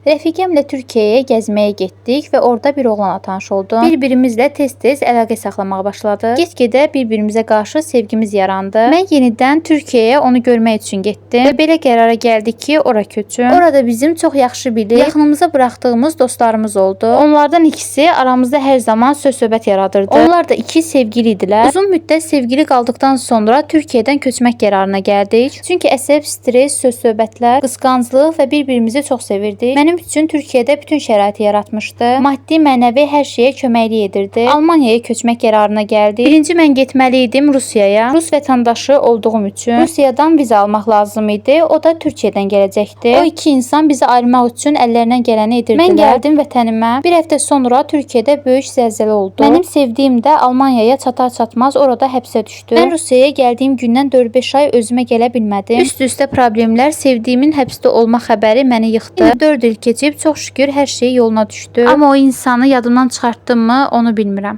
Rəfiqəmlə Türkiyəyə gəzməyə getdik və orada bir oğlanla tanış oldum. Bir-birimizlə tez-tez əlaqə saxlamağa başladıq. Get-gedə bir-birimizə qarşı sevgimiz yarandı. Mən yenidən Türkiyəyə onu görmək üçün getdim və belə qərara gəldik ki, ora köçüm. Orada bizim çox yaxşı bilib yaxınımıza buraxdığımız dostlarımız oldu. Onlardan ikisi aramızda hər zaman söz-söhbət yaradırdı. Onlar da iki sevgili idilər. Uzun müddət sevgili qaldıqdan sonra Türkiyədən köçmək qərarına gəldik. Çünki əsəb, stres, söz-söhbətlər, qısqanclıq və bir-birimizi çox sevirdik. Mənim üçün Türkiyədə bütün şəraiti yaratmışdı. Maddi, mənəvi hər şeyə köməklik edirdi. Almaniyaya köçmək qərarına gəldik. Birinci mən getməli idim Rusiyaya. Rus vətəndaşı olduğum üçün Rusiyadan viza almaq lazım idi. O da Türkiyədən gələcəkdi. O iki insan bizi ayırmaq üçün əllərindən gələni edirdilər. Mən gəldim vətənimə. Bir həftə sonra Türkiyədə böyük zəlzələ oldu. Mənim sevdiyim də Almaniyaya çatar-çatmaz orada həbsə düşdü. Mən Rusiyaya gəldiyim gündən 4-5 ay özümə gələ bilmədim. Üst-üstə problemlər, sevdiyimin həbsdə olma xəbəri məni yıxdı. İndi 4 il keçib, çox şükür hər şey yoluna düşdü. Amma o insanı yadımdan çıxartdımmı, onu bilmirəm.